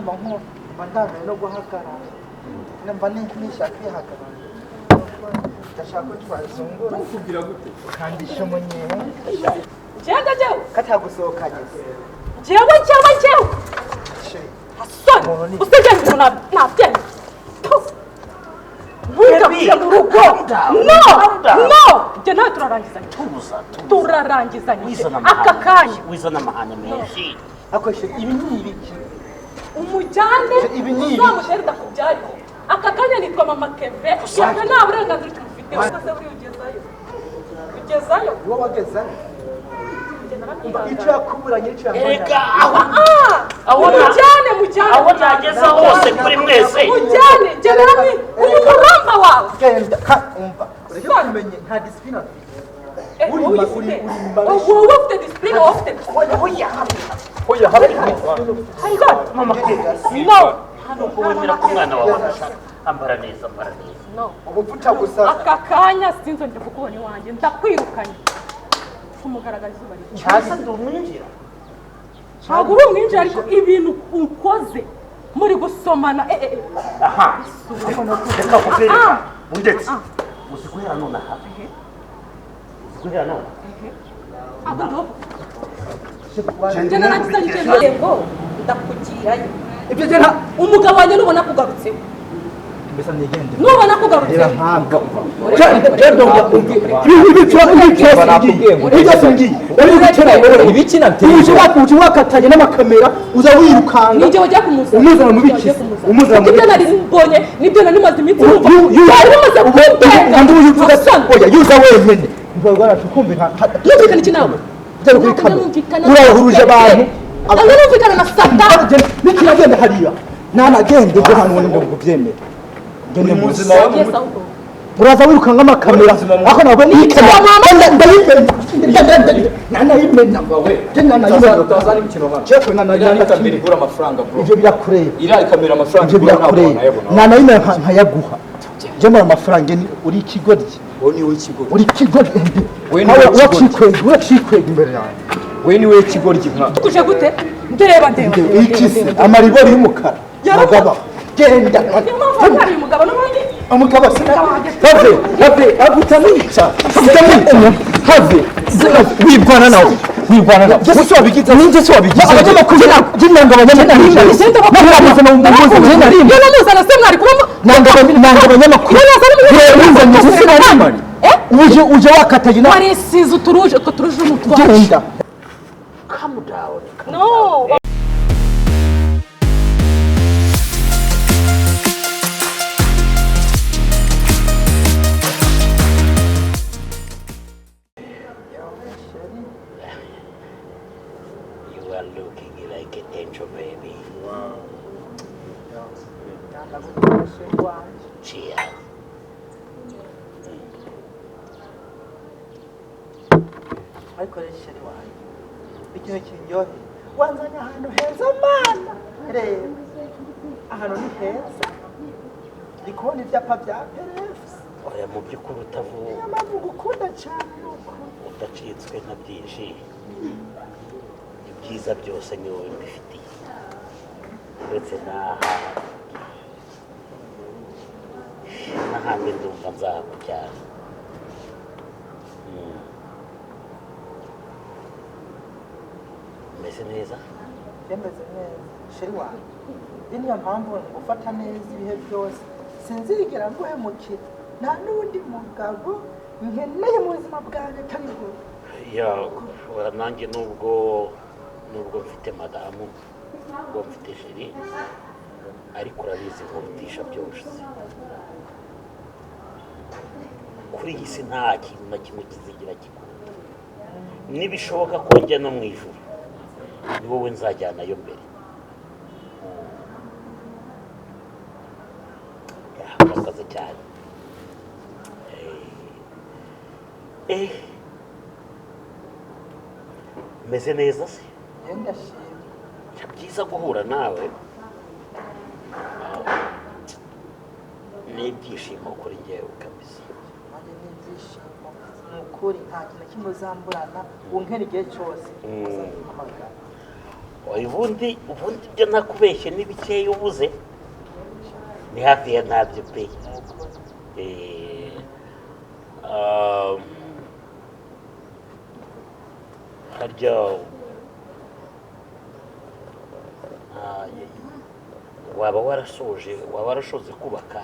Mba nko mba ndambiwe no guhagarara, mba nishaka kwihagarara, ndashaka ko twazungura. Kugira gute? Ukandisha umunyenga. Genda jyewe. Katagusohokanye. Jyewe, jyewe, jyewe. Chérie. Asoni usibye ngo nabyemeye ntugakuye mu rugo. No, no, njye nawe turarangizanya. Tuza, tuza. Turarangizanya. Wizana aka amahane kanya. menshi, wizana amahane menshi. Ako chérie, ibi ni ibiki? Umujyane. Ibi ni ibiki? Uzamutere ndakubyarire. Aka kanya nitwa Mama Keve. Keve nta burenganzira tumufiteho. Ukoze buriya ugezayo, ugezayo. Wowe wagezayo. Njye Umva naramwihangana. icyo yakuburanye, icyo Erega yambonanye. aho Ah, aho mujyane, mujyane. Aho nageza hose kuri mwese. Mujyane, njye naramwi uyu muramba wawe. Genda ka umva, ureke kumenye nta discipline afite. Eh, Uri wowe uri uyifite. uri mbaresha. Wowe ufite discipline, wowe ufite Oya, oya. Hoya habe. Mama. No. Nubwo wemera ko umwana wawe adashaka, ambara neza, ambara neza. No. Ubupfuta gusa. Aka kanya sinzongera kukubona iwanjye, ndakwirukanye kumugaragara izuba riva. Cyasa ndi umwinjira? Ntabwo uri umwinjira, ariko ibintu ukoze muri gusomana, eh, eh, eh. Aha, reka kukwereka. Ah. Undetse uzi guhera none aha, uzi guhera none. Abo ndo njye narangizanye ngo ndakugirayo. Ibyo je nta Umugabo wanjye nubona kugarutseho. Mbese nigende. Nubona kugarutseho. Ntabwo Ibiki nateye? Uje wakatanye n'amakamera, uza wirukanga. Ninjye wajya kumuzana. Umuzana mu biki? Umuzana mu Ibyo biki? nari mbonye nibyo nari maze iminsi numva. Bari bamaze kundenga. Kandi uyu uvuga Asoni. oya, yuza wenyene mvuga tukumvikana. Numvikana iki nawe? Byari kuri Ntabwo kamera. numvikana. Urahuruje abantu. Ntabwo numvikana na Satani. Nikiragenda hariya nanagende ibyo hantu ngo kubyemera ngende Uri mu muzima wa Yes, ahubwo. Uraza wirukanga amakamera. Ako ntabwo ni kamera, ndayimena, nanayimena. We. Nanayimena. Utazana imikino hano. Chef. Iriya ni kamera igura amafaranga, bro. Ibyo birakureba. Iriya kamera amafaranga Ibyo igura ntabwo birakureba. wanayabona. Nanayimena nkayaguha njye amafaranga ni uri ikigoryi. Wowe ni wowe ikigoryi. Uri ikigoryi. We ni wowe ikigoryi. Uracikwega, uracikwega imbere yanjye. We ni wowe ikigoryi nka. Kuje gute? Ndeba, ndeba. Iki se amaribori y'umukara? Mugabo, genda. Niyo mpamvu hari umugabo n'ubundi. Umugabo sina. Have, have, have, utamwica. Utamwica. Have, wibwana nawe. Wibwana nawe. Jye wabigize. Ninjye se wabigize? Abanyamakuru nanga abanyamakuru. Nanga Nanga. Iyo namuzana se mwari kuba Nanga abanyamakuru. Iyo nazana Uzanye umunyamakuru. Eh? Uje wakataye na Warisize uturuje, utwo turuje n'utwaje. Genda. Calm down. No. You are looking like an angel, baby. Cheers. Ariko rero chérie wanjye, ikintu kindyoheye, wanzanye ahantu heza. Mana, reba ahantu ni heza, ndi kubona ibyapa bya perefusi. Oya, mu by'ukuri utavu Niyo mpamvu ngukunda cyane, ni ukuri. Udacitswe na byinshi, ibyiza byose ni wowe mbifitiye, uretse n'aha n'ahandi ndumva nzakujyana. Umeze neza? Yemeze neza, chérie wanjye. Iyi niyo mpamvu ngufata neza ibihe byose, sinzigera nguhemukira. Nta n'undi mugabo nkeneye mu buzima bwanjye atari wowe. Ya, ora nanjye nubwo mfite madamu, nubwo mfite chérie, ariko urabizi nkurutisha byose. Kuri iyi si nta kintu na kimwe kizigira kikuruta. Nibishoboka ko njya no mu ijuru, ni wowe nzajyanayo mbere. Ya, urakoze cyane. Eh, meze neza se? Njye ndashima. Ni byiza guhura nawe. Ah, ni ibyishimo kuri njyewe kabisa. Nanjye ni ibyishimo, ni ukuri. Nta kintu na kimwe uzamburana, unkera igihe cyose uzampamagara. Ubundi ibyo nakubeshye ni bikeya ubuze, ni hafi ya ntabyo pe. Harya waba warashoje kubaka?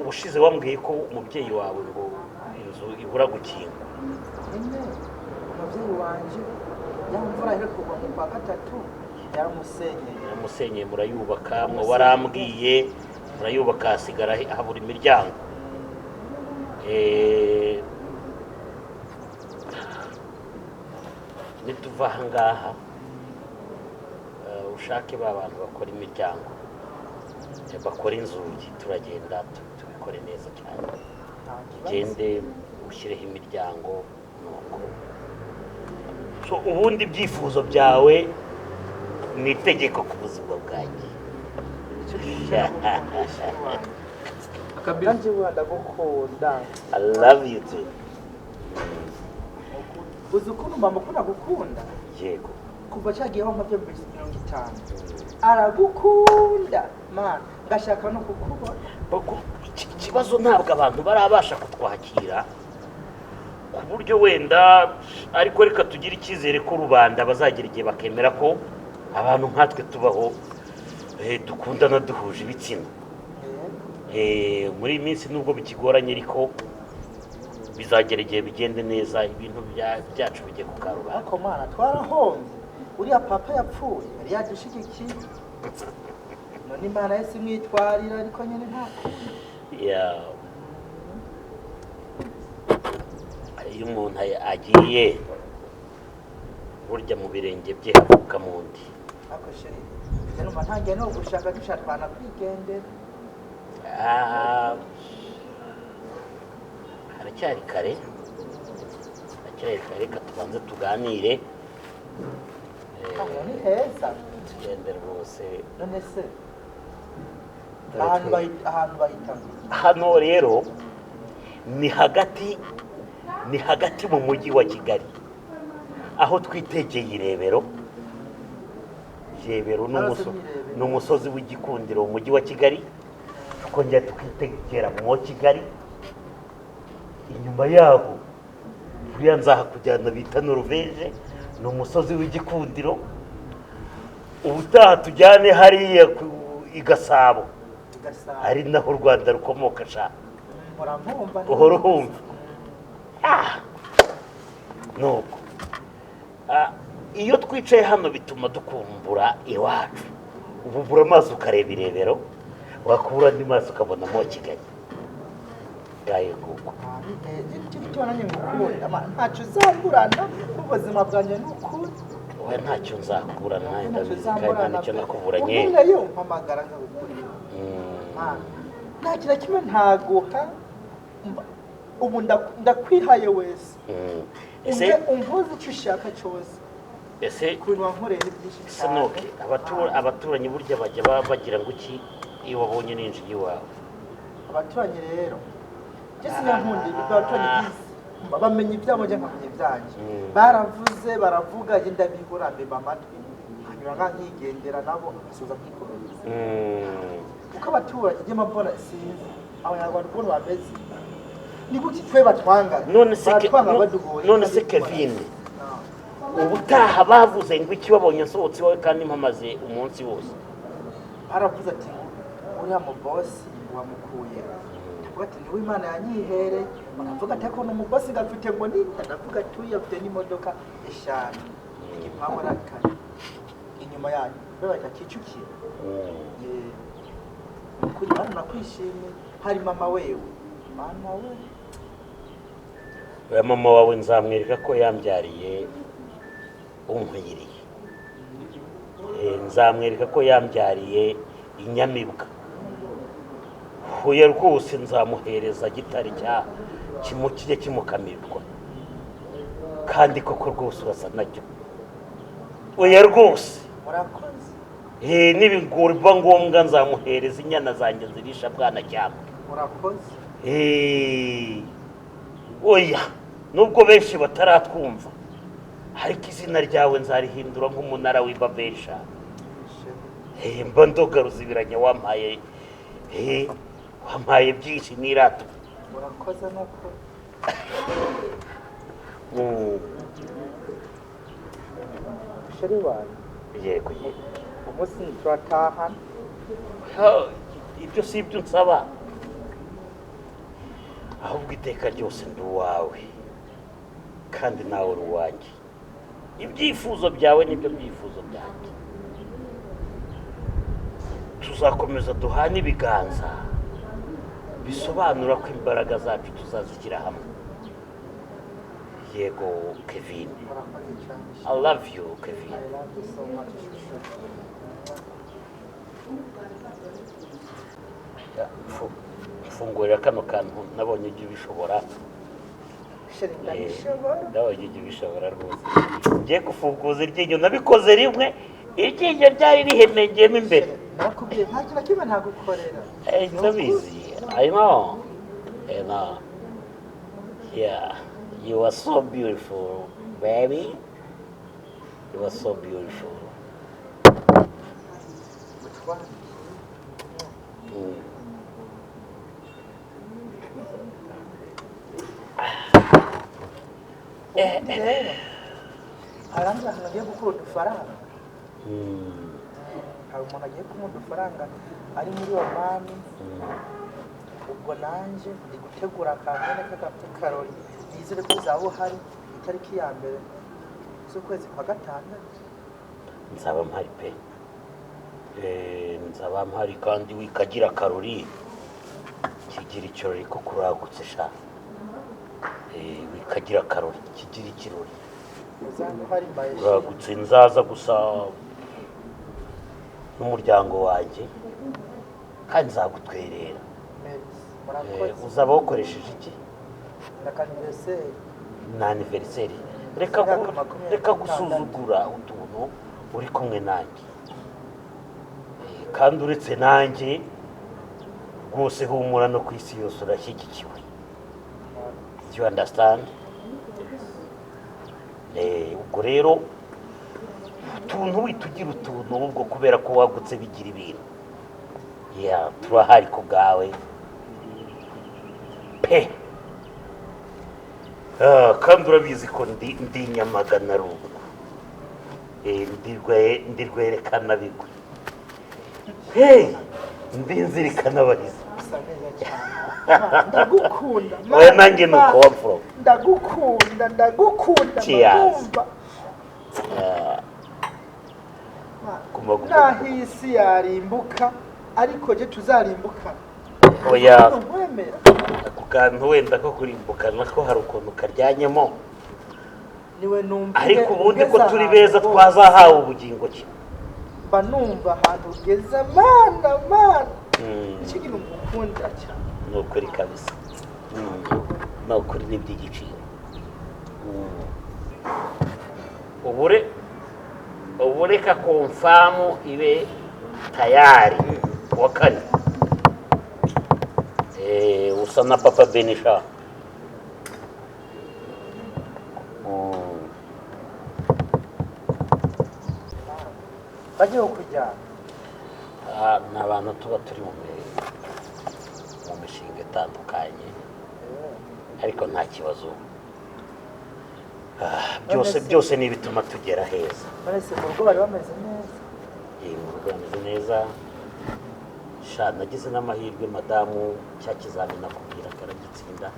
Ubushize wambwiye ko umubyeyi wawe ngo inzu ibura gukingwa. Nyine umubyeyi wanje ya mvura iheruka kugwa mu kwa gatatu yaramusenyeye. Yaramusenyeye, murayubaka, mwo warambwiye murayubaka, hasigara habura imiryango. Nituva aha ngaha ushake ba bantu bakora imiryango, bakora inzugi, turagenda tubikore neza cyane. Ugende ushyireho imiryango nuko. So ubundi ibyifuzo byawe ni itegeko ku buzima bwanjye. Nanjye ndagukunda. I love you too. Uzi ukuntu mama ukunda gukunda? Yego. Kuva cyagiye aho mpavye 50 aragukunda mana, ngashaka no kukubona. Ikibazo ntabwo abantu barabasha kutwakira ku buryo wenda, ariko reka tugire icyizere ko rubanda bazagira igihe bakemera ko abantu nkatwe tubaho, dukundana duhuje ibitsina. Muri iyi minsi nubwo bikigoranye, ariko bizagera igihe bigende neza, ibintu byacu bijye ku karubanda. Ariko mana twarahombye, uriya papa yapfuye yari yadushigikiye, none Imana yahise imwitwarira, ariko nyine nta kundi. Iyo umuntu agiye burya mu birenge bye havuka mu ndi. Ariko chéri, njye numva ntangiye no gushaka dushatwana kwigendera. Haracyari kare, reka tubanze tuganire. Aho ni heza. Tugende rwose. None se ahantu bahita hano rero ni hagati, ni hagati mu mujyi wa Kigali, aho twitegeye Irebero. Irebero ni umusozi w'igikundiro mu mujyi wa Kigali, tukongera tukitegera mu Kigali. Inyuma yaho buriya nzahakujyana bita Norvege, ni umusozi w'igikundiro. Ubutaha tujyane hariya i Gasabo, ari naho u Rwanda rukomoka sha. Uhora uhumva. Nuko iyo twicaye hano bituma dukumbura iwacu. Ububura amaso ukareba Irebero, wakubura andi maso ukabona mo Kigali. Ngayo nguko. Ntacyo uzamburana mu buzima bwanjye ni ukuri. Oya ntacyo nzakuburana, ndabizi kandi nta nicyo nakuburanye. Umuntu umpamagara nkagukurira. Nta kintu na kimwe ntaguha, ubu ndakwihaye wese. Ese umvuze icyo ushaka cyose. Ese ukuntu wankoreye ni byinshi cyane. Abaturanyi burya bajya bagira ngo iki iyo babonye ninjiye iwawe? Abaturanyi rero njye sinankunda abaturanyi bisi, bamenya ibyabo njye nkamenya ibyanjye. Baravuze baravuga, njye ndabihora mbeba amatwi, hanyuma nkigendera nabo nkasoza nkikomereza. Kuko abaturanyi njye mbona sinzi Abanyarwanda ukuntu bameze, ni kuki twe batwanga? None se Kevin, ubutaha bavuze ngo iki babonye nsohotse iwawe kandi mpamaze umunsi wose? Baravuze ati uriya mubosi wamukuye, ndavuga ati niwe Imana yanyihereye. Baravuga ati ariko ni umubosi gafite ngo ni, ndavuga ati uriya afite n'imodoka 5, igipangu arakare inyuma yanyu bahita Kicukiro. Ukuri bana nakwishimiye, hari mama wewe, mama we. Oya mama wawe nzamwereka ko yambyariye unkwiriye. Nzamwereka ko yambyariye inyamibwa. Huye rwose nzamuhereza gitari cya kimukije kimukamirwa, kandi koko rwose urasa nacyo. Oya rwose murakoze. Nibigurwa ngombwa nzamuhereza inyana zanjye zirisha bwana cyangwa. Murakoze. Oya nubwo benshi bataratwumva, Ariko izina ryawe nzarihindura nk'umunara w'i Babeli sha. Mba ndoga ruzibiranya, wampaye, wampaye byinshi n'irato. Urakoze nuko. Chéri wanjye. Yego yego. Umunsi turatahana. Ha, ibyo si ibyo nsaba, ahubwo iteka ryose ndi uwawe kandi nawe uri uwanjye. Ibyifuzo byawe nibyo byifuzo byanjye. Tuzakomeza duhane ibiganza, bisobanura ko imbaraga zacu tuzazishyira hamwe. Yego Kevin. Urakoze cyane. I love you, Kevin. I love you so much, chouchou. Ya, mfungurira kano kantu, nabonye ujya ubishobora. Chéri, ndabishobora. Ndabonye ujya ubishobora rwose. Ngiye gufunguza iryinyo, nabikoze rimwe iryinyo ryari rihenengeyemo imbere. Nakubwiye, nta kintu na kimwe ntagukorera. Ndabizi. I know. I know. Yeah, you are so beautiful, baby. You are so beautiful. Mutware. Ubundi rero hari ahandi hantu agiye gukura udufaranga. Hari umuntu agiye kumuha udufaranga ari muri Omani. Ubwo nanjye ndi gutegura akantu k'akarori, nizere ko uzaba uhari itariki ya 1 z'ukwezi kwa gatandatu. Nzaba mpari pe. Nzaba mpari kandi wikagira akarori, kigira ikirori ko kuragutse sha. Wikagira akarori, kigira ikirori. Uzaba uhari mbaye. Uragutse, nzaza gusa n'umuryango wanjye kandi nzagutwerera. Merci, murakoze. Uzaba wakoresheje iki? Na anniversaire. Na anniversaire, reka Imyaka 26. Reka gusuzugura utuntu uri kumwe nanjye. Kandi uretse nanjye rwose, humura, no ku isi yose urashyigikiwe. Do you understand? Ubwo rero utuntu witugira utuntu, ubwo kubera ko wagutse bigira ibintu ya turahari ku bwawe pe. Kandi urabizi ko ndi Nyamagana rungu. Ndi rwerekana bigwi. Hey, ndi nzirikana abahizi. Usa neza cyane, ndagukunda. Oya, nanjye ni uko wapfuro. Ndagukunda, ndagukunda. Cheers. Ndumva Guma guma. naho isi yarimbuka, ariko je tuzarimbuka. Oya. Nkwemera. Ako kantu wenda ko kurimbukana ko hari ukuntu karyanyemo. Niwe numva. Ariko ubundi ko ugeze turi ahantu beza hose. Twazahawe ubugingo ki? Mba numva ahantu ugeze, mana, mana. Nicyo kintu ngukundira cyane. Ni ukuri kabisa. Ni ukuri, ni iby'igiciro. Ubu reka confirm ibe tayari kuwa kane. Usa na papa Benisha. Bagiye kujyana. Ah, ni abantu tuba turi mu mishinga itandukanye, ariko nta kibazo. Byose None se- byose ni ibituma tugera heza. None se mu rugo bari bameze neza? Mu rugo bameze neza sha. Nagize n'amahirwe, madamu cya kizamini nakubwira karagitsinda.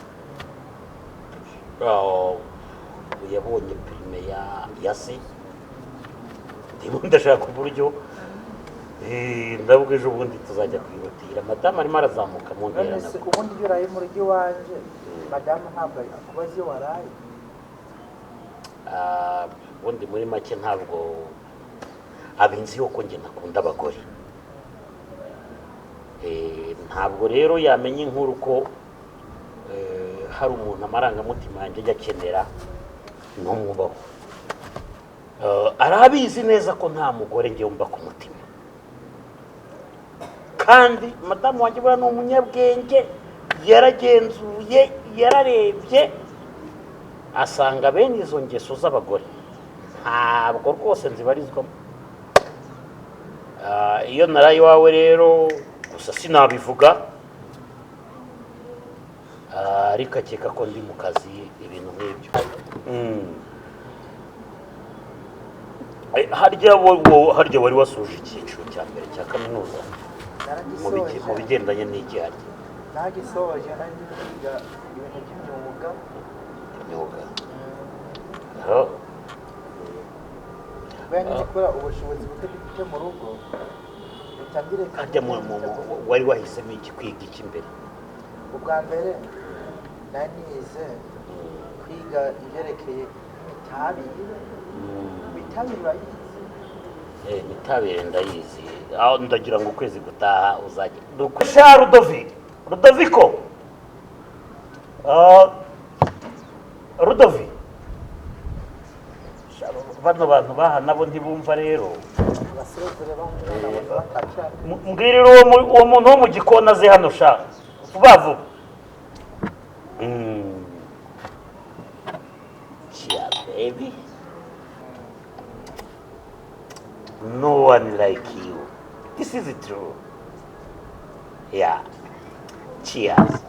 Ubu yabonye permis ya C. Ndimo ndashaka uburyo, ndavuga ejo bundi tuzajya kwihutira. Madamu arimo arazamuka mu ntera. None se Nabwo ubundi iyo uraye mu rugo iwanjye, madamu ntabwo akubaza iyo waraye? Ubundi muri make ntabwo abinzi yuko njye ntakunda abagore. Ntabwo rero yamenya inkuru ko hari umuntu amarangamutima yanjye ajya akenera ntumubaho. Arabizi neza ko nta mugore njye wumva ku mutima. Kandi madamu wanjye buriya ni umunyabwenge, yaragenzuye, yararebye, asanga bene izo ngeso z'abagore Ntabwo rwose nzibarizwamo. Iyo naraye iwawe rero gusa sinabivuga, ariko akeka ko ndi mu kazi, ibintu nk'ibyo. Harya wari wasoje icyiciro cya mbere cya kaminuza mu bigendanye n'iki harya? Nagisoje, nari ndi kwiga ibintu by'imyuga. Imyuga. Kubera nyine kubera ubushobozi buke dufite mu rugo, bitangire. Harya wari wahisemo iki, kwiga iki mbere? Ubwa mbere nari nize kwiga ibyerekeye imitabire. Imitabire urayizi? Imitabire ndayizi. Aho ndagira ngo ukwezi gutaha uzajya sha Rudovi, Rudoviko, Rudovi. Sha, bano bantu baha nabo ntibumva rero. Abasirikare bandi batacyari. Mbwirira uwo muntu wo mu gikoni aze hano sha vuba vuba. Yeah, baby. No one like you. This is true. Yeah. Cheers.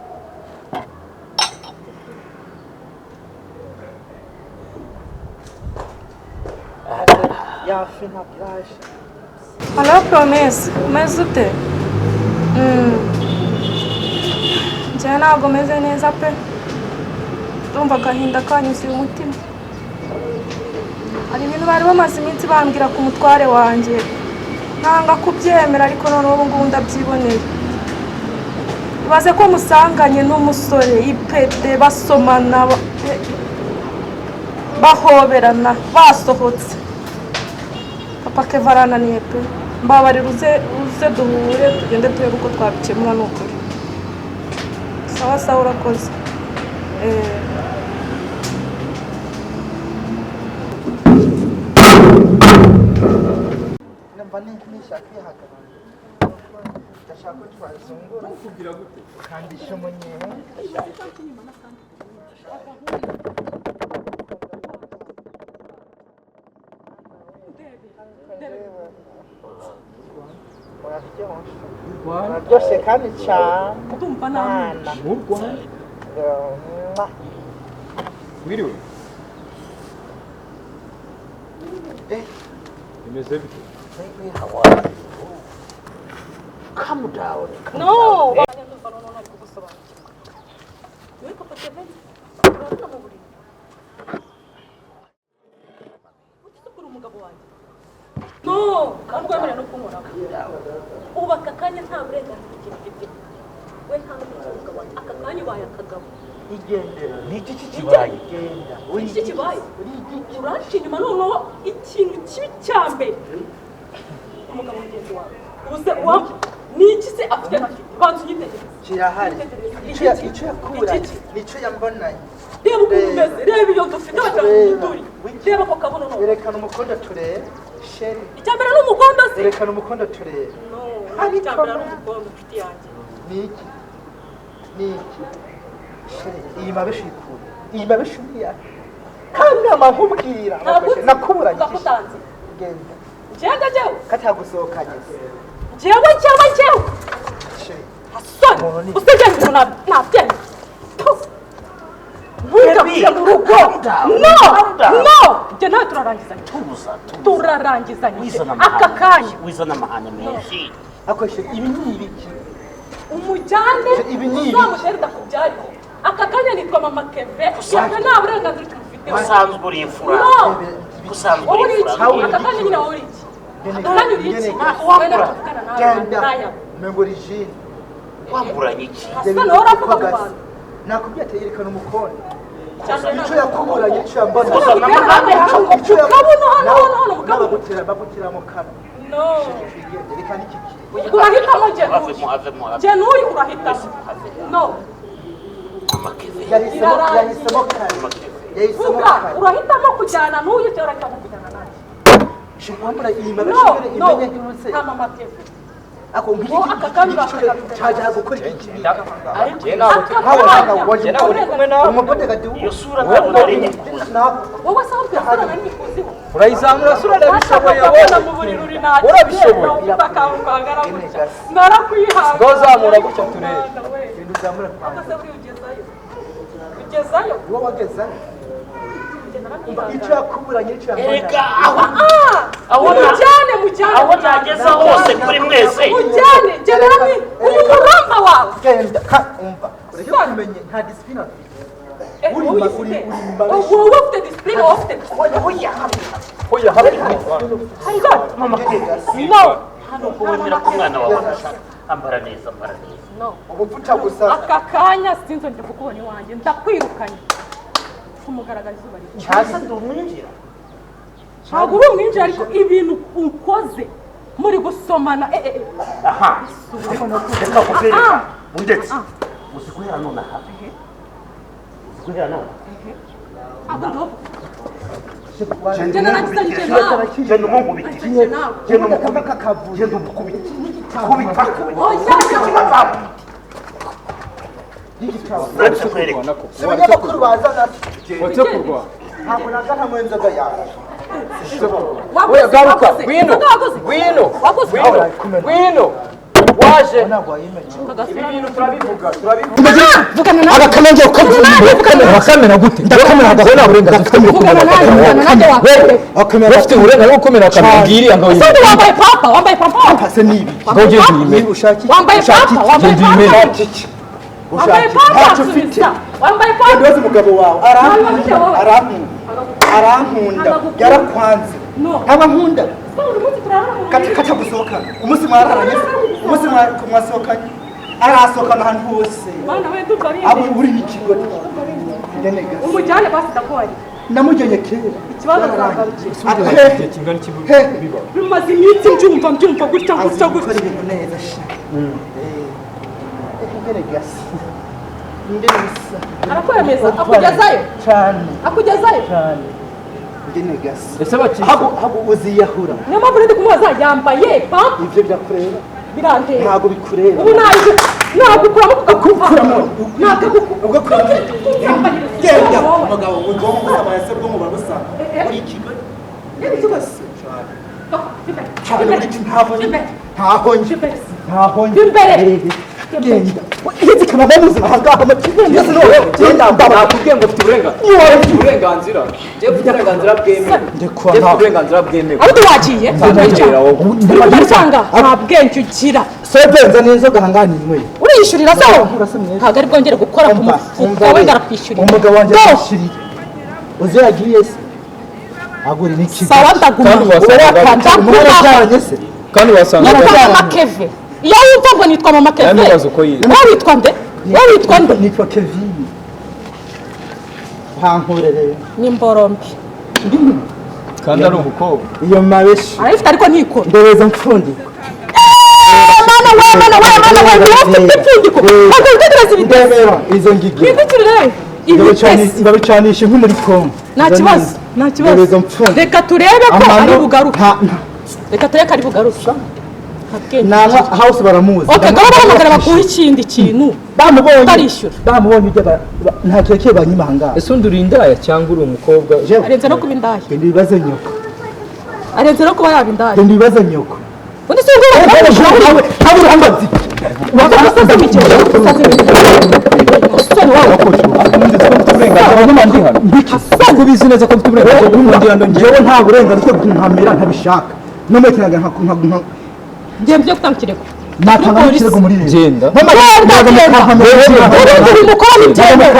Ya fi ntabwo iraje. Hello Promesse, umeze ute? Njyewe ntabwo meze neza pe. Ndumva agahinda kanyuzuye umutima. Hari ibintu bari bamaze iminsi bambwira ku mutware wanjye, nanga kubyemera, ariko noneho ubu ngubu ndabyiboneye. Ibaze ko musanganye n'umusore ipete, basomana, bahoberana, basohotse. Papa Keva arananiye pe. Mbabarira uze duhure tugende turebe uko twabikemura, ni ukuri. Sawa sawa, urakoze. Numva nishaka kwihagarara, ndashaka ko twazungura ukandisha umunyehe. Uraryoshye, uraryoshye kandi cyane. Ndumva namwe. Mwana. Wiriwe. Eh. Bimeze bite? Calm down. Calm No! down. Ndumva noneho ntari kugusobanukirwa. Wowe Papa Kevin, urabona mu buriri. Utisukura umugabo wanjye. No, ntabwo wemerewe no kunkoraho. Ubu aka kanya nta burenganzira ikintu ufite. We nta n'umuco umugabo wanjye. Aka kanya ubaye akagabo. Igendera. Ni iki kibaye? Genda. Iki kibaye? Uri igiki? Uranca inyuma noneho ikintu kibi cya mbere. Umugabo mugenzi wawe. Ubu se ni iki se afite ntafite? Banza unyitegereze. Kirahari. Iki? Icyo yakuranye Iki? nicyo yambonanye. Reba ukuntu umeze, reba iyo dufite wagira ngo turi. Reba ako kabuno noneho. Erekana umukondo turebe sheri. Icya mbere ni umukondo se? Erekana umukondo turebe. No, icya mbere ari umukondo, inshuti yanjye. Ni iki? Ni iki? Sheri, iyi mabeshi ikure, iyi mabeshi uriya kandi nama nkubwira Ntabwo uzi. nakuburanye. Uvuga ko utanzi. Genda. Njyewe njyewe. Katagusohokanye se. Njyewe njyewe njyewe. Sheri. Hasoni, usibye ngo nabyemera. Ntugavuge mu rugo. No, no. Njye nawe turarangizanye. Tuza, tuza. Turarangizanye. Wizana Aka amahane. kanya. Wizana amahane menshi. Akoresha ibi ni ibiki? Umujyane, Ibi ni ibiki? uzamutere ndakubyarire. Aka kanya nitwa Mama Keve. Yabyo nta burenganzira ufite. Usanzwe uri imfura. No. Usanzwe Wowe uri uri iki? imfura. Aka kanya nyine wowe uri iki? Aka kanya uri iki? Wowe tuvugana nawe, Genda. ndaya. Umengo uri Wamburanye iki? Hasani, wowe uravuga mu bantu. Nakubwiye ati yerekana umukondo. Cyane. Icyo yakuburanye nicyo yambonanye. Uzana amahane. Icyo Mu kabuno hano, hano, hano, mu kabuno. Bagutera mu kanwa. No. Twigende, reka n'iki kintu. Urahitamo njye n'uyu. Havemo, havemo, havemo. Njye n'uyu urahitamo. No. Amakeve. Yahisemo, yahisemo kare. Yahisemo Vuga, kare. urahitamo kujyana n'uyu cyangwa urahitamo kujyana nanjye? Sheri, wambura iyi No, mabeshi no. imenye nk'ibuse. Nta Mama Keve. Ako Wowe aka kanya urakagaruka. Cyaje gukora iki? Njye ntabwo uri kumwe nawe. Umubodegadi. Iyo sura ntabwo nari nyikuzi. Wowe se ahubwo iyo sura nari nyikuziho. Urayizamura sura, ndabishoboye. Washakaga mu buriri uri nta Urabishoboye. Bakangana gutya. Narakwihangana. Ngo zamura gutya turebe. Genda uzamura. Ahubwo se buriya ugezayo. Ugezayo. Wowe wagezayo. Icyo yakuburanye, icyo yambonye. Erega aho aho Mujyane, mujyane. Aho nageza hose kuri mwese. Mujyane, genera ni uyu muramba wawe. Genda ka umva. Ureke kumenye nta discipline afite. Eh, Uri wowe ma- ufite. uri ma- Wowe ufite discipline, wowe ufite Oya oya. Hoya habe. Mama No. Hano ko wemera ko umwana wawe adashaka. Ambara neza, ambara neza. No. Ubupfuta gusa. Aka kanya sinzongera kukubona iwanjye, ndakwirukanye. Kumugaragaza izuba riva. Cyasa ndi umwinjira. Ntabwo uri umwinjira, ariko ibintu ukoze muri gusomana eh eh eh. Aha. Reka kukwereka. Undetse. Uzi guhera nonaha. Uzi guhera nonaha. Abo ndobo. Genda Genda nagisanyije nawe. Genda umunkubitire. Genda nawe. Genda umukubite. Genda umukubite. Kubita. Oya. Uretse kwereka. Si abanyamakuru bazana. Wace kurwana. Ntabwo naza nta inzoga yawe. Oya garuka. Waguze, Ngwino. waguze. Ngwino. Waguze. Ngwino. Ngwino. Waje. Ntabwo wayimenye. Ibi bintu turabivuga, turabivuga. Agakamenge ukakamera gute? Ndakamera agakora uburenganzira ufite muri Vugana nawe, vugana nanjye wakwireka. Ufite uburenganzira bwo gukomera akamera ngiriya ngo Ese undi wambaye papa, wambaye papa. Se nibi. ngo ugende uyimene. Ushaka iki? Wambaye papa, wambaye Genda uyimene. papa. Ushaka iki? Wambaye Ushaka iki? papa, Ntacyo ufite. subiza. Wambaye papa. Ndabaza umugabo wawe. Arankunda. Arankunda. Arankunda. Yarakwanze. No. Ntaba nkunda. Se buri munsi turarara mu Kata buriri. kata gusohokana. Umunsi mwararanye se? Umunsi mwasohokanye. Arasohokana ahantu hose. Bana we ndumva ari Abo uri n'ikigo. Ndenega. Umujyane basi ndakubariye. Namujyanye kera. Ikibazo nzagarukira. Igihe kingana iki biba? Bimaze iminsi mbyumva mbyumva gutya gutya Azi gutya. gukora ibintu neza sha. Ndenega. Ndenega. Arakwemeza akugezayo. Cyane. Akugezayo. Cyane. Ndenega. Ese baki Hago uziyahura. Niyo mpamvu ndi kumubaza yambaye pampa Ibyo byakureba. birantera. Ntabwo bikureba. Ubu nagukuramo Ukuramo. Nakagukuramo. Ugakuramo. Genda. Umugabo ugomba gusaba yase bwo mu babusa. Uri ikigo. Cyane. Cyane uri iki ntaho njye. Ntaho njye. Ntaho njye. Imbere. Genda. Izi kamera bamuzi aha ngaha Yes no. Genda. Nakubwiye ngo ufite uburenganzira. Ufite uburenganzira. Njye mfite uburenganzira bwemewe. Njye mfite uburenganzira bwemewe. Aho wagiye? Ndagera wowe. Uri nta bwenge ugira. Sebenza n'inzoga ahangaha ninyweye. Uriyishyurira se wowe? Urasa mwiza. Ntabwo ari bwongere gukora ku mufuka we, ngarakwishyurira. Umugabo wanjye Do! yishyuriye. Uzi yagiye se? Agura n'ikigo. Sawa ndaguma. Kandi wasanga- Ndaguma. Mwarajyanye se? Kandi wasanga Nitwa Mama Keve. Iyo wumva ngo nitwa Mama Keve. Ntibaze uko yitwa. Wowe witwa nde? Wowe witwa nde? Nitwa Kevin. Ntankure rero. Ni mborombi. Kandi ari umukobwa. Iyo mabeshi. Arayifite ariko ntikora. Ndebeza mfundiko. Mana we, mana we, mana we, niwe ufite ipfundiko. Ntabwo witegereza ibitesi. Ndebera izo ngigi. Windukirire ibitesi. Ndabicanisha nko muri Kongo. Nta kibazo, nta kibazo. Ndebeza mfundiko. Reka turebe ko Amano- ari bugaruke. nta- nta- Reka turebe ko ari bugaruke. Nta bwenge. Naba house baramuzi. Okay, gaba bahamagara bakuhe ikindi kintu. Bamubonye. Utarishyura. Bamubonye ujya nta kirekire banyima aha ngaha. Ese undi uri indaya cyangwa uri umukobwa? Jewe, Arenze no kuba indaya. Genda ibibazo nyoko. Arenze no kuba yaba indaya. Genda ibibazo nyoko. Undi si ubwo Nawe nawe urambaza iki? Kuko ubizi neza ko mfite uburenganzira bwo kundi hano njyewe. Njyewe nta burenganzira bwo nkamera ntabishaka. No muri kinaga nka nka nka Ngiye byo gutanga ikirego. natanga ikirego muri leta. Genda. Genda, genda. Ubundi uyu mukora ntibyemewe.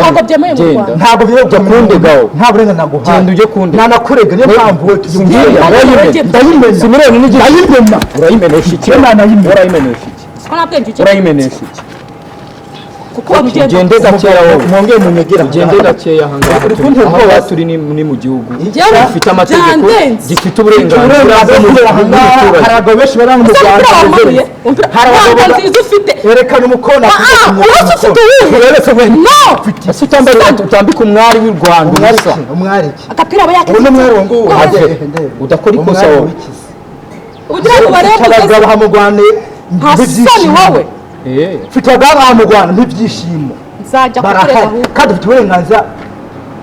Ntabwo byemewe mu Rwanda. Ntabwo byemewe kundega wowe. Nta burenganzira naguhaye. Genda ujye kundega. Nanakurega niyo mpamvu wowe tujya Ngiye, Ndayimena. Ndayimena. Si miliyoni n'igice. Ndayimena. Urayimenesha iki? Njyewe nanayimena. Urayimenesha iki? Ko nta bwenge ugira. Urayimenesha iki? Kuko wamugenda. Ugende gakeya wowe. Mwongeye munyegera. Ugende gakeya aha ngaha Uri turi. kuntera Aho ubwoba. ngaha turi ni mu gihugu Njyewe gifite amategeko, byandenze. gifite uburenganzira Uburenganzira bwo kubera aha ngaha. bw'umuturage. Hari abagabo benshi bari hano mu Ese Rwanda. umupira wamanuye? Umupira Hari abagabo nta nziza ufite. Erekana umukono. Ah, uretse ufite uwuhe? Uretse wenyine. No! Ese utambara utambika umwari w'u Rwanda Umwari ubusa. iki? Umwari iki? Agapira aba Ubu ni umwari yakize. uwo nguwo. Have. Ndebe. Udakora ikosa Umwari wowe. w'ikizi. Ugira ngo barebe abagabo hamugwane. Nta soni wowe. Mfite abagabo hamugwana n'ibyishimo. Nzajya kukurega Barahari ahubwo. kandi ufite uburenganzira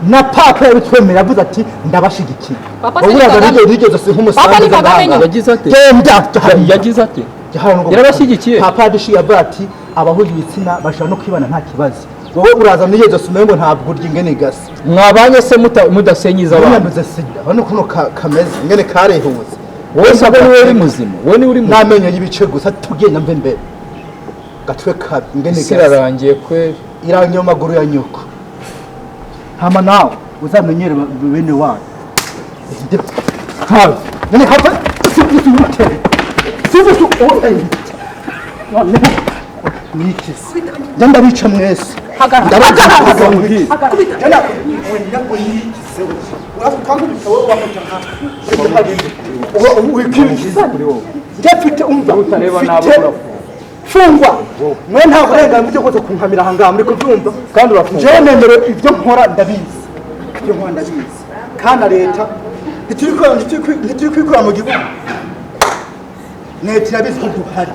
na papa yabitwemerera, avuze ati ndabashigikiye. Papa se Wowe ni uraza Kagame. nigeze si nk'umusambi. Papa ni Kagame nyine. Yagize ate? Genda. Yagize ate? Yarabashyigikiye. Papa yadushiye avuga ati abahuje ibitsina bashobora no kwibana nta kibazo. Wowe uraza nigeze si ngo ntabwo urya ingene gasa. Mwabanye se mudasenyiza abantu? Unyanduza sida, urabona ukuntu kameze ingene karehuze. Wowe se niwe uri muzima, wowe niwe uri muzima. N'amenyo y'ibice gusa, tugenda mve mbere gatwe kabi ingene Isi gasa. irarangiye kweli. Irangiye mu maguru ya nyoko. Hama nawe uzamenyere bene wanyu. Have. None hava sivuze sivuze niki njya ndabica mwese. Hagarara. Ndabica. Njye umva Utareba nabi mfite urafungwa. Fungwa mwe, nta burenganzira bwo kuza kunkamira aha ngaha muri kubyumva. Kandi urafungwa. Njyewe nemerewe, ibyo nkora ndabizi, ibyo nkora ndabizi, kandi na leta ntituri kwikora mu gihugu. Leta irabizi ko duhari.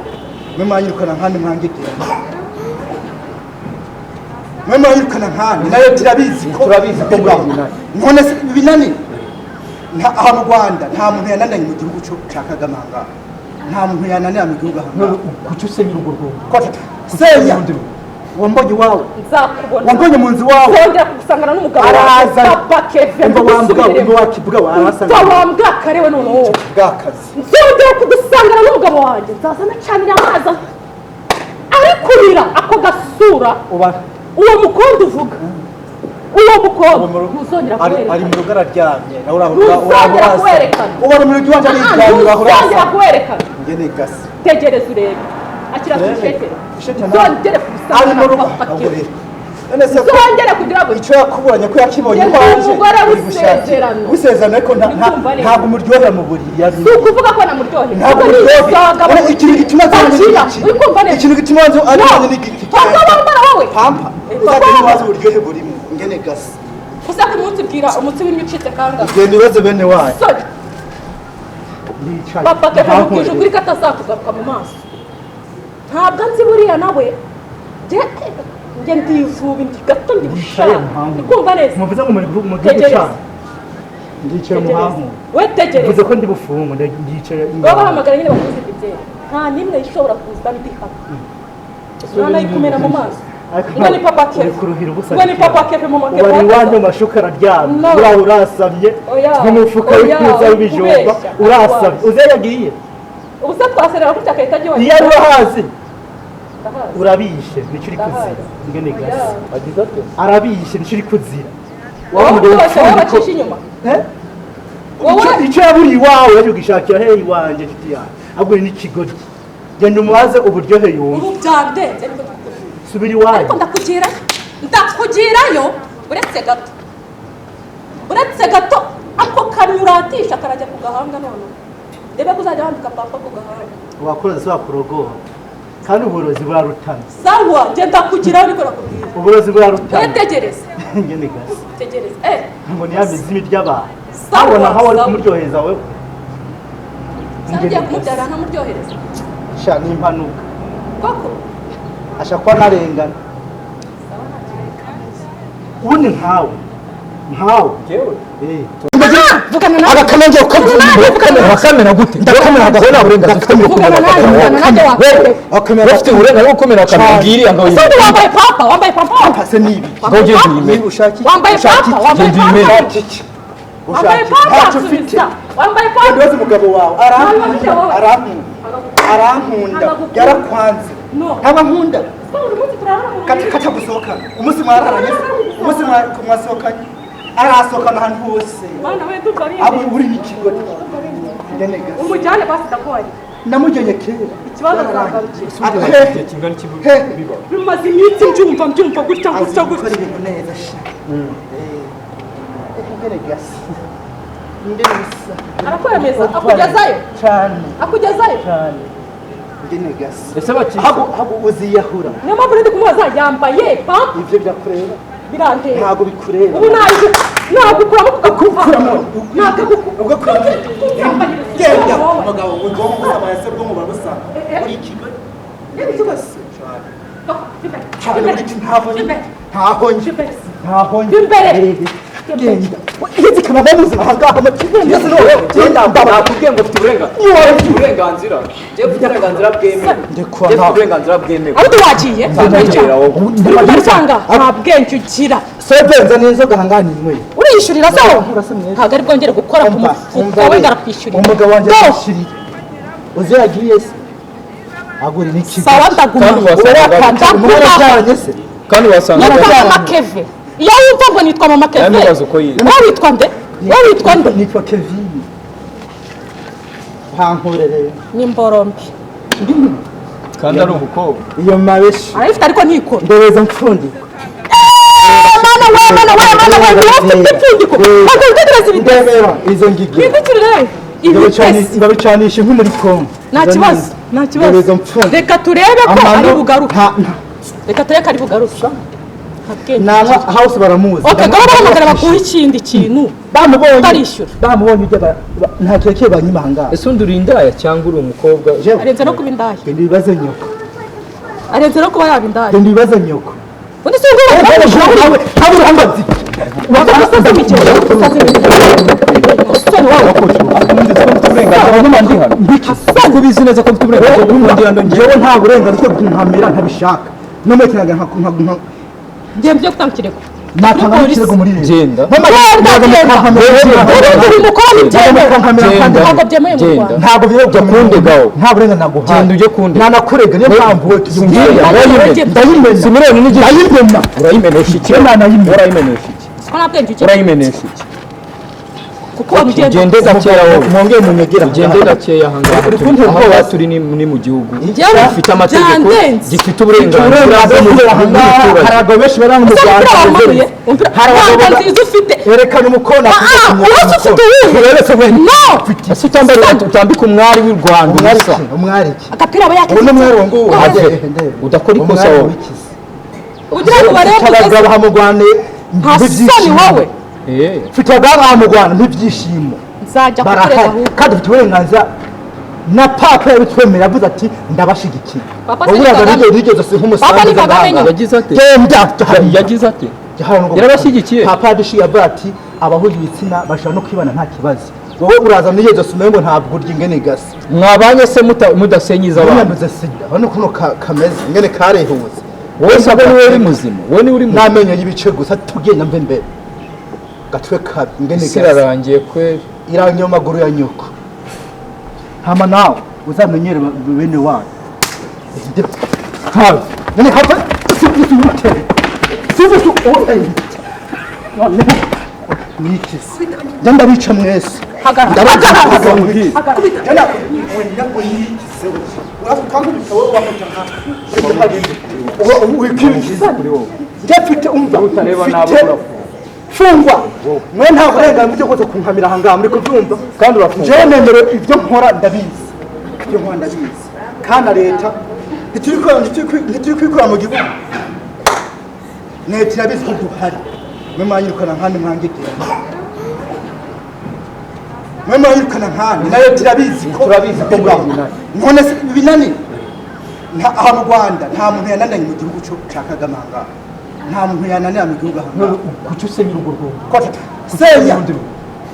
Mwe mwanyirukana nkandi mwangegera, mwe mwanyirukana nkandi, na leta irabizi ko Turabizi ko muri bibaho. ibinani. None se ibinani aha mu Rwanda nta muntu yanananye mu gihugu cya Kagame aha ngaha, nta muntu yananira mu gihugu aha ngaha. Kuki usenya urugo rwawe? Ko senya wambonye iwawe? Nzakubona. Wambonye mu nzu iwawe? Nzongera kugusangana n'umugabo wawe. Araza. Papa Kevin. Umva wambwa, umva wakibwa warasanga. Umva wambwa karewe noneho wowe. Bwakazi. Nzongera kugusangana n'umugabo wanjye, nzaza nacanira amazi ari kurira ako gasura. Uba Uwo mukondo uvuga, uwo mukondo ntuzongera ari mu kuwerekana. rugo araryamye nawe uraho. Ntuzongera kuwerekana. Ubona mu rugo iwanjye ariryamye, uraho Ntuzongera urasa. kuwerekana. Ngene gasi. Tegereza urebe, akira tushete. Tushete nawe. Nzongere Ari mu kugusangana rugo papa ahubwo Kevin. rero none se ko Nzongere kugira ngo icyo yakubonye ko yakibonye Njye ndi iwanje umugore uri gushakira. w'isezerano. W'isezerano, ariko Ndikumva neza. ntabwo umuryohera mu buriri yari. Si ukuvuga ko namuryoheye. Ntabwo Kuko ni umuryohera. isanga. Urabona ikintu gituma azanye Akira, n'igiki. uri kumva neza? Ikintu gituma No. azanye n'igiki. Papa wambara wowe. Pampa. Eh, Uzagenda papa. iwazi uburyohe burimo ngene gasi. Uza ku munsi bwira umutsi w'imwe ucitse kangahe? Genda ibibazo bene wanyu. Sorry. Ndicaye. Papa Kevin, mubwije ukuri ko atazakugaruka mu maso. Ntabwo nzi buriya nawe. Njye ndivuba, ndi gato, ndi Ndicaye bushaka. muhangu. Uri kumva neza? Muvuze ngo muri mu gihugu Tegereza. cyanyu. Ndicaye Tegereza. muhangu. We tegereza. Mvuze ko ndi bufungwe, ndicaye. Baba bahamagara nyine bakuze ibyo. Nta n'imwe ishobora kuza ndi hano. Uranayikumena mu maso. Ariko Ngo ni Papa uri Kevin. kuruhira ubusa. Ngo ni Papa Kevin mu Ubu ari iwanjye mu mashuka araryamye. No. Uraho urasamye. Oya. Nk'umufuka Oya, w'ikuza uri w'ibijumba. kubeshya. Urasamye. Uzi iyo yagiye? Ubu se twaserera gutya agahita ajya iwanjye? Iyo ari urahazi. Ndahazi. Urabishe nicyo uri Ndahazi. kuzira. Ngene Oya. gasi. Agize ate? Arabishe nicyo uri kuzira. Wowe rwose wowe bacisha inyuma. Eh? Wowe Icyo yaburiye iwawe yaje kugishakira hehe iwanjye nshuti yawe? Ahubwo ni n'ikigoryi. Genda umubaze uburyohe yumva. Ubu byandenze ariko ndakubwira. Subira iwanyu. Ariko ndakugirayo. Ndakugirayo uretse gato. Uretse gato ako kanyuratisha karajya ku gahanga none. Ndebe ko uzajya wambika papa ku gahanga. Wakoze se wakurogoha. Kandi uburozi burarutana. Sawa, njye ndakugirayo ariko nakubwira. Uburozi burarutana. Wetegereze. Ngene gasi. Tegereza. Eh, Ngo ni ya mizimu ry'abantu. Sawa, Abona aho wari sawa. kumuryohereza wewe. Sawa, ugiye kumubyara ntamuryohereza. Sha ni impanuka. Koko. Asha kuba narengana. Ubundi nkawe. Nkawe. Njyewe? Eh. Vugana nawe. Agakamenge ukabyumva. Urakamera gute? Ndakamera. Wowe nta burenganzira ufite bwo Vugana gukomera nawe, vugana nanjye akamera. wakwere. Wowe ufite uburenganzira bwo gukomera akamera ngiriya ngo Ese undi wambaye papa, wambaye papa. Papa se ni ibi. Ngo ugende uyimere. Niba ushaka iki? Wambaye Ushaka papa, iki? wambaye Genda uyimere. papa. Ushaka iki? Wambaye Ushaka iki? papa, Ntacyo ufite. subiza. Wambaye papa. Genda ubaze umugabo wawe. Arankunda. Wowe. Arankunda. Arankunda. Ntabwo Yarakwanze. No. Ntabwo ankunda. Se buri munsi turarara mu Kata buriri. kata gusohokana. Umunsi mwararanye se? Umunsi mwasohokanye. Arasohokana ahantu hose. Bana we ndumva ari Abo uri n'ikigoryi. Ngene gasi. Umujyane basi ndakubaye. Namujyanye kera. Ikibazo nzagarukira. Igihe kingana iki biba? Bimaze iminsi mbyumva mbyumva gutya Azi gutya gukora gutya. ibintu neza sha. Ngene gasi. Ngene bisa. Arakwemeza akugezayo. Cyane. Akugezayo. Cyane. Ngene gasi. Ese bacisha Hago uziyahura. Niyo mpamvu ndi kumubaza yambaye pampa Ivyo birakureba. birantera. Ntabwo bikureba. Ubu nagukuramo Ukuramo. Nakagukuramo. Ugakuramo. Genda umugabo ubwonko busama yase bwonko busa uri ikigo cyane uri ntaho ntaho ntaho Imbere. Genda izi kama bamuzi ahangaha yose no genda. Nakubwiye ngo ufite uburenganzira, ufite uburenganzira, njye mfite uburenganzira bwemewe. Ndekwa. Njye mfite uburenganzira bwemewe. Aho wagiye? Nzamwegera wowe. Usanga nta bwenge ugira. Sebenza n'inzoga ahangaha ninyweye. Uriyishyurira se wowe? Urasa mwiza. Ntabwo ari bwongere gukora ku mufuka we, ngarakwishyurira. Umugabo wanjye Go! yishyuriye uzi yagiye se agura n'ikigo. Sawa, ndaguma. Kandi wasanga- Ndaguma. Mwarajyanye se? Kandi wasanga Nitwa Mama Keve. Iyo wumva ngo nitwa Mama Keve. Yamubaza uko yitwa. Wowe witwa nde? Wowe witwa nde? Nitwa Kevin, ntankorere. Ni mborombi. Kandi ari umukobwa. Iyo mabeshi. Arayifite ariko ntikora. Ndebeza mfundiko. Mana we, mana we, mana we, niwe ufite ipfundiko. Ntabwo witegereza ibitesi. Ndebera izo ngigira. Windukirire ibitesi. Ndabicanisha inkwi muri Kongo. Nta kibazo, nta kibazo. Ndebeza mfundiko. Reka turebe ko Amano- ari bugaruke. nta- Reka turebe ko ari bugaruke. Nta bwenge. Naba house baramuzi. Okay, gaba bahamagara baguhe ikindi kintu. Bamubonye. Utarishyura. Bamubonye ujya nta kirekire banyima ahangaha. Ese undi uri indaya cyangwa uri umukobwa? Jewe, Arenze no kuba indaya. genda ibibazo nyoko. Arenze no kuba yaba indaya. Genda ibibazo nyoko. Undi si ubwo Nawe nawe urambazi. Kuko ubizi neza ko mfite uburenganzira bwo kugira ngo Njyewe nta burenganzira bwo kunkamira ntabishaka. No muri kinaga nka nka nka Ngiye byo gutanga ikirego. Natanga ikirego muri leta. Genda. Genda, genda. Ubundi bimukora ntibyemewe. Ntabwo byemewe mu Genda. Rwanda. Ntabwo byemewe. Jya kundega wowe. Nta burenganzira naguhaye. Genda ujye kundega. Nanakurega, niyo mpamvu wowe tujya Ngiye, kundega. ndayimena. Ndayimena. Si miliyoni n'igice. Ndayimena. Urayimenesha iki? Njye nanayimena. Urayimenesha iki? Ko nta bwenge ugira. Urayimenesha iki? Kuko wamugenda. Ugende gakeya wowe. Mwongeye munyegera. Ugende gakeya ahangaha Uri turi. kuntera Ahangaha ubwoba. turi ni mu gihugu Njyewe gifite amategeko, byandenze. gifite uburenganzira Uburenganzira bwo kubera ahangaha bw'umuturage. hari abagabo benshi bari hano mu Ese Rwanda. umupira wamanuye? Umupira Hari abagabo nta nziza ufite. Erekana umukono. Ah, uretse ufite uwuhe? Uretse wenyine. No! Ese utambara utambika umwari w'u Rwanda Umwari ubusa? ki? Umwari ki? Agapira aba Ubu ni umwari uwo nguwo. Have. Ndebe. Udakora ikosa Umwari wowe. w'ikizi. Ugira ngo barebe Mfite abagabo aha mu Rwanda Nta soni n'ibyishimo. wowe. Eh. Mfite abagabo aha mu Rwanda n'ibyishimo. Nzajya kukurega Barahari. ahubwo. Kandi ufite uburenganzira na papa yabitwemerera avuze ati ndabashigikiye. Papa se Wowe ni uraza Kagame. nigeze si nk'umusambi. Papa ni Kagame nyine. Yagize ate? Genda. Yagize ate? Yarabashyigikiye. Papa yadushiye avuga ati abahuje ibitsina bashobora no kwibana nta kibazo. Wowe uraza nigeze umenye ngo ntabwo urya ingene gasa. Mwabanye se mudasenyiza abantu? Unyanduza sida. Urabona ukuntu kameze ingene karehutse. Wowe se niwe uri muzima? Wowe niwe uri muzima? N'amenyo y'ibice gusa tugenda mve mbere. Gatwe kabi ingene Isi gasa. irarangiye kweli. Irangiye mu maguru ya nyoko. Hama nawe uzamenyere bene wanyu. Have. None hapa sivuze sivuze none nikisi. Njya ndabica mwese. Hagarara. Ndabica. Hagarara. Njye umva Utareba nabi mfite urafungwa. Fungwa mwe nta burenganzira bwo kunkamira ahangaha muri kubyumva. Kandi urafungwa. Njyewe nemerewe ibyo nkora ndabizi, ibyo nkora ndabizi kandi na leta ntituri kwikora mu gihugu, leta irabizi ko duhari. Mwe mwanyirukana nkandi mwangegera, mwe mwanyirukana nkandi na leta irabizi ko Turabizi ko muri bibaho. ibinani. None se ibinani aha mu Rwanda nta muntu yanananye mu gihugu cya Kagame ahangaha, nta muntu yananira mu gihugu ahangaha. Kuki usenya urugo rwawe? Ko senya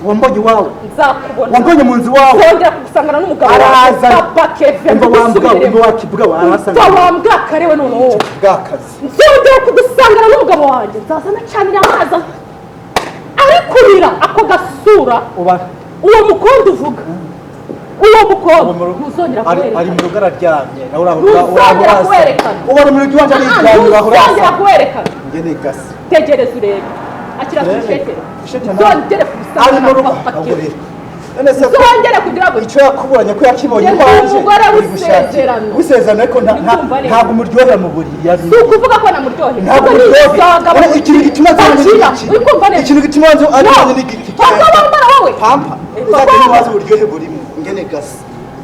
wambonye iwawe? Nzakubona. Wambonye mu nzu iwawe? Nzongera kugusangana n'umugabo wawe. Araza. Papa Keve. Umva wambwa, Mbigusubiremo. umva wakibwa warasanga. Umva wambwa karewe noneho wowe. Bwakazi. Nzongera kugusangana n'umugabo wanjye. Nzaza nacanira amazi ari kurira ako gasura. Uba Uwo mukobwa uvuga. Uwo mukobwa. Ntuzongera ari mu kuwerekana. rugo araryamye nawe uraho. Ntuzongera kuwerekana. Uba mu rugo iwanjye ariryamye uraho Ntuzongera urasa. kuwerekana. Njye ni gasi. Tegereza urebe. Akira tushete. Fushete nawe. Nzongere Ari mu kugusangana rugo. papa Ahubwo Keve. rero. None se ko Nzongere kugira ngo icyo yakuburanye ko yakibonye Njye ndi iwanje, umugore uri gushakira. w'isezerano. W'isezerano ariko Uri kumva neza. ntabwo umuryohera mu buriri Si yabiye. ukuvuga ko namuryoheye. Ntabwo Kuko ni umuryohera. ibisonga Urabona ikintu gituma bakira. azanye n'igiki. Uri kumva neza? Ikintu gituma No. azanye n'igiki. Papa wambara wowe. Pampa. Eh, Uzagenda papa. iwazi uburyohe burimo ingene gasa.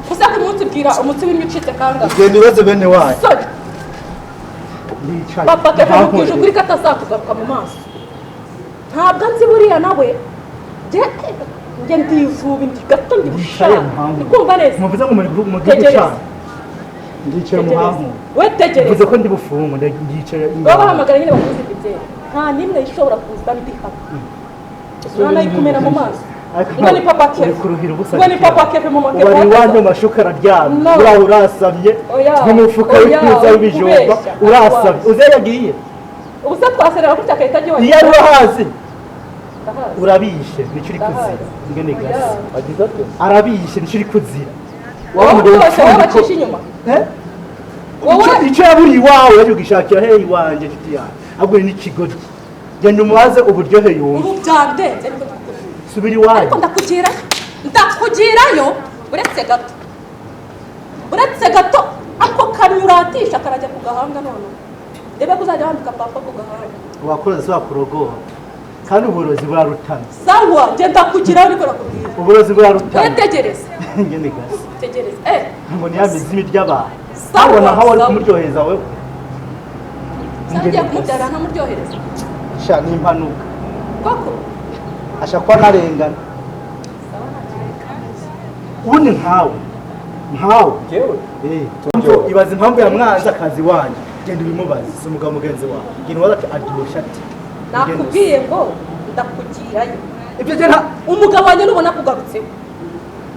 Gusa ku munsi bwira umutsi w'imwe ucitse kangahe? Genda ibibazo bene wanyu. Sorry. Nicaye. Papa Keve mubwije ukuri ko atazakugaruka mu maso. Ntabwo nzi buriya nawe. Njye Njye ndivuba ndi gato ndi Ndicaye bushaka. muhangu. Ndikumva neza. Muvuze ngo muri mu gihugu Tegereza. cyanyu. Ndicaye muhangu. We tegereza. Mvuze ko ndi bufungwe ndicaye. Baba bahamagara nyine bakuze ibyera. Nta nimwe ishobora kuza ndi hano. Nana ikumena mu maso. Ngo ni papa Uri Keve. kuruhira ubusa. Ngo ni papa Keve mu makebe. Wari iwanjye mu mashuka araryamye. No. Uraho urasamye. Oya. Nk'umufuka Oya, w'ikuza uri w'ibijumba. kubeshya. Urasamye. Uze yagiye. Ubusa twaserera gutya akahita ajya iwanjye. Iyo ari urahazi. Ndahazi. Urabishe nicyo uri Ndahazi. kuzira. Ngene Oya. gasi. Agize ate? Arabishe nicyo uri kuzira. Wowe rwose wowe bacisha inyuma. Eh? Wowe Icyo yaburiye iwawe yaje kugishakira hehe iwanjye nshuti yanjye. Ahubwo ni n'ikigoryi. Genda umubaze uburyohe yumva. ubu byandenze ariko ndakubwira. Subira iwanyu. Ariko ndakugirayo. Ndakugirayo uretse gato. Uretse gato ako kanyuratisha karajya ku gahanga none. Ndebe ko uzajya wambika papa ku gahanga. Wakoze si wakurogora. Kandi uburozi burarutana. Sawa, njye ndakugirayo ariko nakubwira. Uburozi burarutana. Wetegereze. Ngene gasi. Tegereza. Ngo ni ya mizimu ry'abantu. Sawa, Abona aho wari sawa. kumuryohereza wewe. Sawa ugiye kumubyara ntamuryohereza. Sha ni impanuka. Koko. Asha kuba narengana. Ubundi nkawe. Nkawe. Njyewe? Eh. Ibaza impamvu yamwanze akazi wanjye. Genda ubimubaze. Si umugabo mugenzi wawe. Genda ubaze ati aryoshye ati. Nakubwiye ngo ndakugirayo. Ibyo je nta Umugabo wanjye nubona kugarutseho.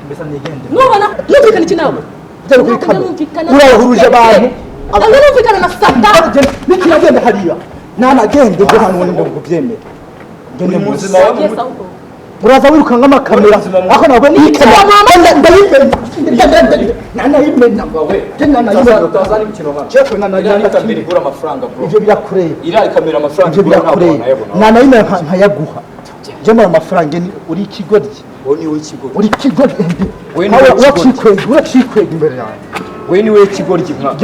mbese nigende. Nubona numvikana iki nawe? Ujya kuri kamera. Urahuruje abantu. Ntabwo numvikana na Satani. Nikiragenda hariya. Nanagende ibyo hano ngo kubyemera. Gende Uri mu muzima wa Yes, ahubwo. Uraza wirukanka amakamera. Aho nabwo ni kamera. Ndayimena. Nanayimena. Nanayimena. Utazana imikino hano. Jeff nanayimena. Iriya kamera igura amafaranga bro. Ibyo birakureba. Iriya kamera amafaranga Ibyo igura ntabwo birakureba. wanayabona. Nanayimena nkayaguha. Je mbona amafaranga ni uri ikigoryi. Wowe ni wowe ikigoryi. Uri ikigoryi. Wowe ni wowe ikigoryi. Uracikwega, uracikwega imbere yanjye. Wowe ni wowe ikigoryi mwa.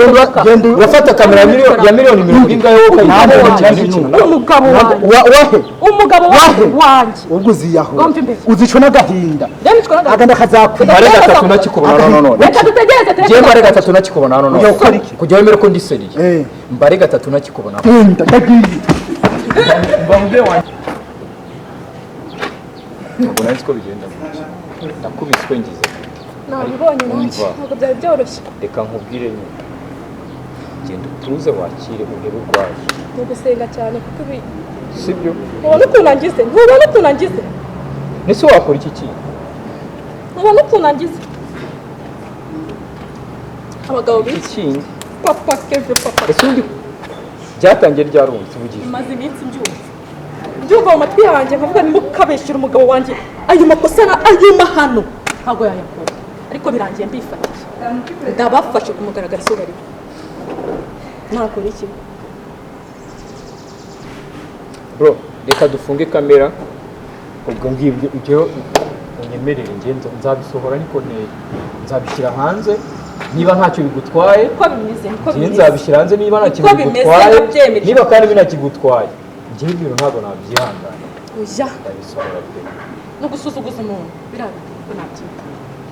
Genda Urafata kamera ya miliyoni mirongo ingahe wowe ukayigura. Umugabo wanjye. Wahe. Umugabo Wahe. wanjye. Ubwo uziyaho. Wumva imbere. Uzicwa n'agahinda. Ndabicwa n'agahinda. Aganda kazakwiba. Mbare gatatu nakikubona hano none. Reka dutegereze turebe. Njyewe mbare gatatu nakikubona hano none. Ujya gukora iki? Kujya wemere ko ndi seriye. Eh. Mbare gatatu nakikubona. Genda ndagiye. Ntabwo nari nzi ko bigenda gutya. Nakubiswe ngize. Nabibonye nanjye. Umva. Ntabwo byari byoroshye. Reka nkubwire nyine. Genda utuze wakire urebe urwaye. Ni ugusenga cyane kuko ibi Sibyo? ntubona ukuntu angize. Ntubona ukuntu angize. Nese wakora iki kintu? Ntubona ukuntu angize. Abagabo Iki b'iki kindi. papa Keve papa. Ese undi byatangiye ryarunze uvugisha. Maze iminsi mbyumva. Mbyumva mu matwi yanjye nkavuga ntimukabeshyure umugabo wanjye ayo makosa na ayo mahano ntabwo yayakora. Ariko birangiye mbifatiye. Ndabafashe kumugaragara isura ribi. Nakora iki? Bro, reka dufunge kamera. Ubwo ngibyo ibyo unyemerere njye nzabisohora niko nteye. Nzabishyira hanze niba ntacyo bigutwaye. Uko bimeze niko Njye bimeze. nzabishyira hanze niba nta kintu Uko bimeze bigutwaye. ndabyemeje. Niba kandi binakigutwaye. Njye ibyo ntabwo nabyihangana. Oya. Ndabisohora pe. No gusuzuguza umuntu birabikora nabyita.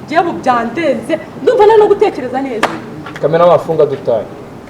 Njyewe ubu byandenze ndumva nta no gutekereza neza. Kamera wafunga dutaye.